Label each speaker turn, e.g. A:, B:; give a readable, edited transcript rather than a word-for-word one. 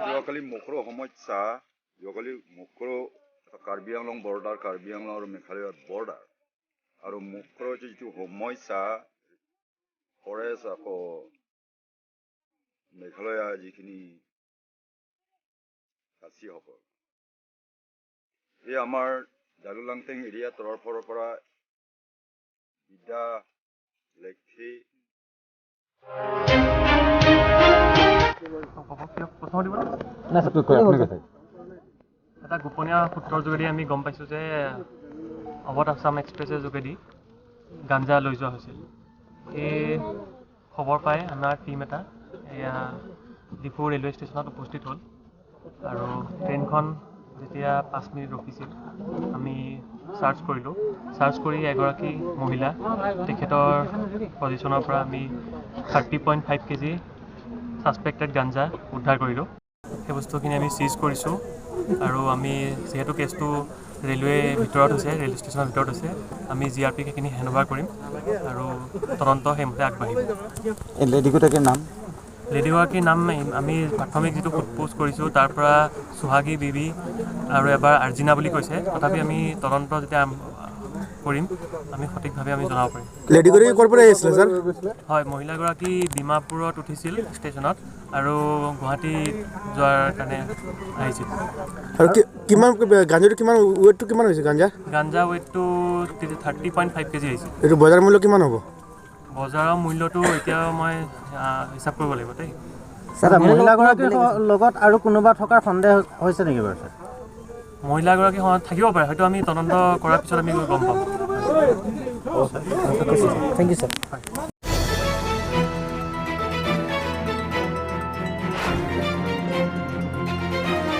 A: যোৱাকালি মকৰৰ সমস্যা, যোৱাকালি মকৰৰ কাৰ্বি আংলং বৰ্ডাৰ, কাৰ্বি আংলং আৰু মেঘালয়ৰ বৰ্ডাৰ আৰু মকৰৰ যিটো সমস্যা ফৰেষ্ট আকৌ মেঘালয়ৰ যিখিনি খাচীসকল, এই আমাৰ জালুলাংটেং এৰিয়া তৰফৰ পৰা বিদ্যা লেখি
B: এটা গোপনীয় সূত্ৰৰ যোগেদি আমি গম পাইছোঁ যে অৱধ আছাম এক্সপ্ৰেছৰ যোগেদি গাঞ্জা লৈ যোৱা হৈছিল। এই খবৰ পাই আমাৰ টীম এটা এয়া ডিফু ৰেলৱে ষ্টেচনত উপস্থিত হ'ল আৰু ট্ৰেইনখন যেতিয়া 5 মিনিট ৰখিছিল আমি চাৰ্চ কৰিলোঁ। চাৰ্চ কৰি এগৰাকী মহিলা, তেখেতৰ পজিশ্যনৰ পৰা আমি 30.5 কেজি ছাছপেক্টেড গাঞ্জা উদ্ধাৰ কৰিলোঁ। সেই বস্তুখিনি আমি চিজ কৰিছোঁ আৰু আমি যিহেতু কেছটো ৰেলৱে ভিতৰত হৈছে, ৰেল ষ্টেচনৰ ভিতৰত হৈছে, আমি জি আৰ পিক সেইখিনি হেণ্ড অভাৰ কৰিম আৰু তদন্ত সেইমতে আগবাঢ়িব।
C: লেডিগৰাকীৰ নাম?
B: লেডিগৰাকীৰ নাম আমি প্ৰাথমিক যিটো সোধ পোছ কৰিছোঁ তাৰ পৰা সুহাগী বিবি আৰু এবাৰ আৰ্জিনা বুলি কৈছে। তথাপি আমি তদন্ত যেতিয়া কৰিম আমি সঠিকভাৱে আমি জনাব পাৰিম।
D: লেডিগৰাকী ক'ৰ পৰা আহিছিলে ছাৰ?
B: হয়, মহিলাগৰাকী ডিমাপুৰত উঠিছিল ষ্টেচনত আৰু গুৱাহাটী যোৱাৰ কাৰণে আহিছিল।
D: আৰু কিমান গাঞ্জাটো, কিমান ৱেটটো কিমান হৈছে গাঞ্জা?
B: গাঞ্জা ৱেটটো 30.5 কেজি আহিছিল।
D: এইটো বজাৰ মূল্য কিমান হ'ব?
B: বজাৰৰ মূল্যটো এতিয়া মই হিচাপ কৰিব লাগিব দেই।
C: মহিলাগৰাকীৰ লগত আৰু কোনোবা থকাৰ সন্দেহ হৈছে নেকি বাৰু ছাৰ?
B: মহিলাগৰাকী থাকিব পাৰে, হয়তো আমি তদন্ত কৰাৰ পিছত আমি গম পাম।
C: Thank you sir.